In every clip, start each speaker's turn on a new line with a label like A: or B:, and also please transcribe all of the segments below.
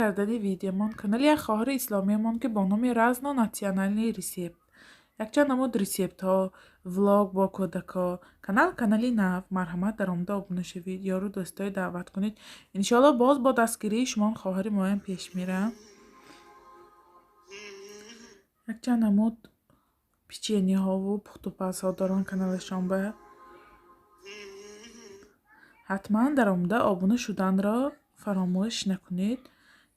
A: Кардани видеомон канали як хоҳари исломиямон, ки бо номи Разно национальный рецепт, якчанд намуд рецептҳо, влог бо кӯдако. Канал канали нав, марҳамат, даромада обуна шавед, ёру дӯстое даъват кунед. Иншоалло, боз бо дастгирии шумон хоҳари моям пеш мерам. Якчанд намуд печеньеҳову пухтупазҳо доранд каналашон ба. Ҳатман даромада обуна шуданро фаромӯш накунед.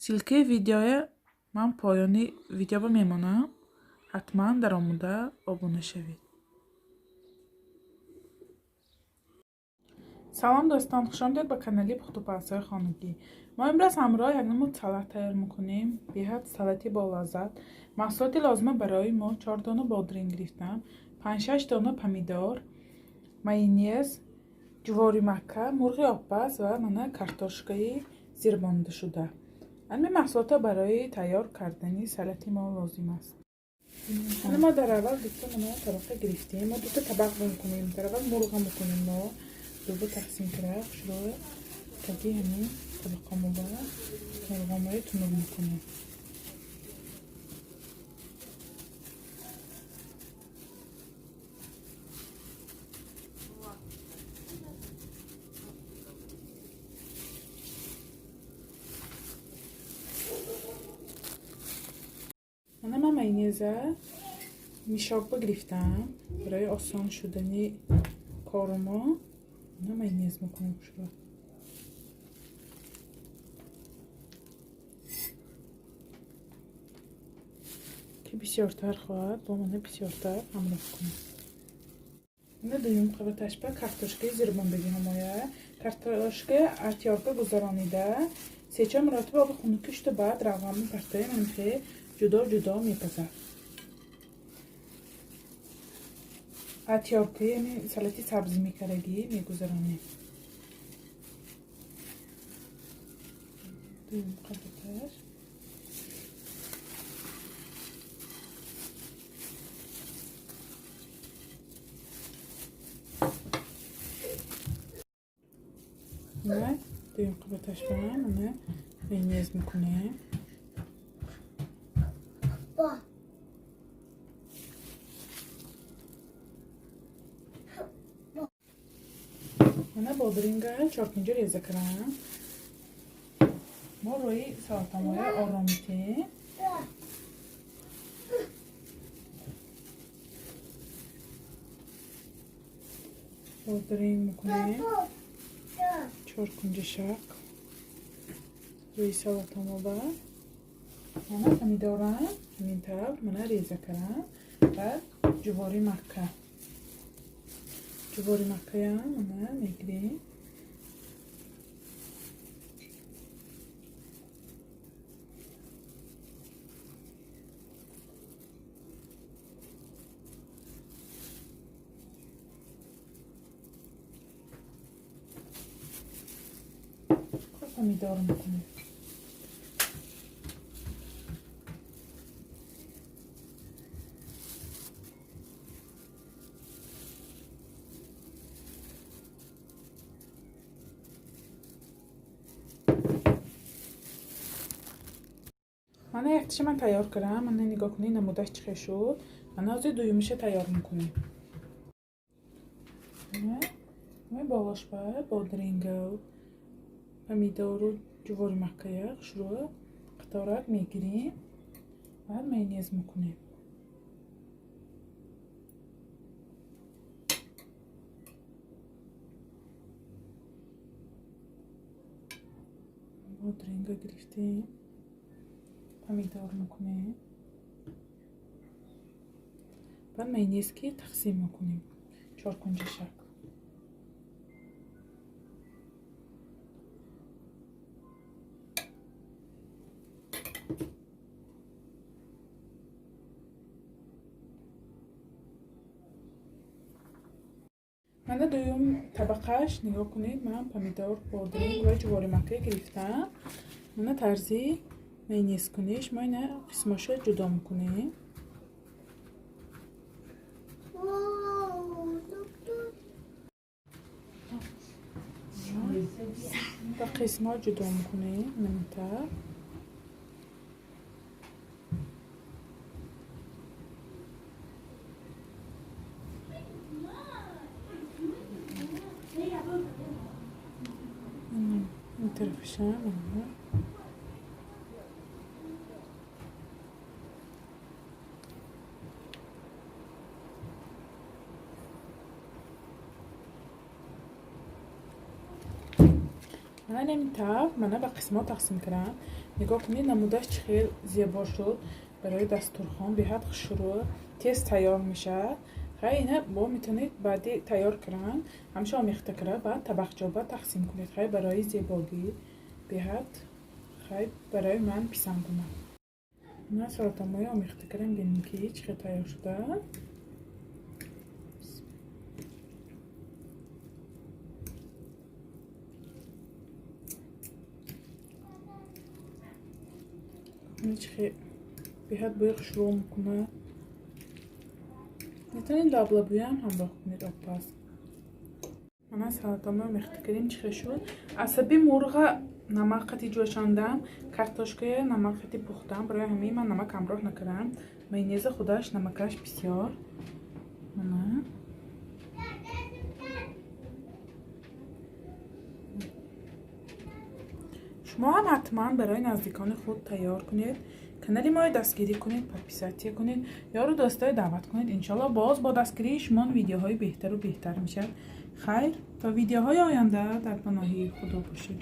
A: Ссылкаи видеоя ман поёни видеоба мемонам. Ҳатман даромада обуна шавед. Салом, дӯстон, хушомадед ба канали пухтупазҳои хонагӣ. Мо имрӯз ҳамроҳ як намуд салат тайёр мекунем, беҳад салати болаззат. Маҳсулоти лозима барои мо: чор дона бодринг гирифтам, панҷ-шаш дона помидор, майонез, ҷувори макка, мурғи обпаз ва мана картошкаи зирбондашуда. Ҳамин маҳсулотҳо барои тайёр кардани салати мо лозим аст. Мо дар аввал дута мана табақа гирифтем. Мо дута табақ мекунем. Дар аввал мурға мекунем. Мо дуба тақсим кара, хушро таги ҳамин табақамоба мурғомои тунук мекунем. Мана, ман майонеза мешокба гирифтам барои осон шудани кору. Мо мана майонез мекунем хушро. Ки бисёртар хоҳад, бо мана бисёртар ҳамроҳ кунем. Мана, дуюм қабаташба картошкаи зирбондагӣ ҳамоя. Картошка отёрка гузаронида, се-чор маротиба оби хунуки шуда, баъд равған мепартоем, ҳамихе ҷудо ҷудо мепазад. Отёрка, яъне салати сабзӣ мекардагӣ мегузаронем. Дуюм қабаташ. Мана, дуюм қабаташба мана майонез мекунем.
B: Ба.
A: Мана, бодринга чоркунҷа реза кардам. Мо рӯи салатамоя ором метем.
B: Ба.
A: Бодринг мекунем.
B: Ба. Да.
A: Чоркунҷа шакл рӯи салатамоба. Мана, помидорам ҳамин тавр мана реза кардам ва ҷувори макка. Ҷувори маккаям мана мегирем. Помидор мекунем. Мана, якташа ман тайёр кардам. Мана, нигоҳ кунед, намудаш чӣ хел шуд. Мана, ҳозир дуюмиша тайёр мекунем. Болошба бодрингу помидору ҷувори маккая хушрӯ қаторак мегирем, баъд майонез мекунем. Бодринга гирифтем, помидор мекунем, баъд майонез ки тақсим мекунем чоркунҷа шакл. Мана, дуюм табақаш, нигоҳ кунед, ман помидор, бодринг ва ҷувори макка гирифтам. Мана, тарзи майонез куниш: мо ина қисмоша ҷудо мекунем.
B: Вау. Доктор.
A: Ба қисмҳо ҷудо мекунем, минтар. Тарафашам. Мана ин тавр мана ба қисмҳо тақсим кардам. Нигоҳ кунед, намудаш чӣ хел зебо шуд. Барои дастурхон беҳад хушрӯ, тез тайёр мешавад. Хай, ина бо метавонед баъди тайёр кардан ҳамеша омехта карда, баъд табақҷоба тақсим кунед. Хай, барои зебогӣ беҳад, хай, барои ман писанд омад. Ман салатамои омехта кардам, бинем ки чӣ хел тайёр шуда. Беҳад бӯи хушрӯ мекунад. Метавонед лаблабӯям ҳамроҳ кунед обпаз. Мана салатамои омехта кардем, чӣ хел шуд. Асаби мурға намак қати ҷӯшондам, картошкая намак қати пухтам. Барои ҳамин ман намак ҳамроҳ накардам. Майонеза худаш намакаш бисёр. Мана шумо ҳам ҳатман барои наздикони худ тайёр кунед. Канали моро дастгирӣ кунед, подписаться кунед, ёру дӯстое даъват кунед. Иншоалло боз бо дастгирии шумо видеоҳои беҳтару беҳтар мешавад. Хайр, то видеоҳои оянда дар паноҳи Худо бошед.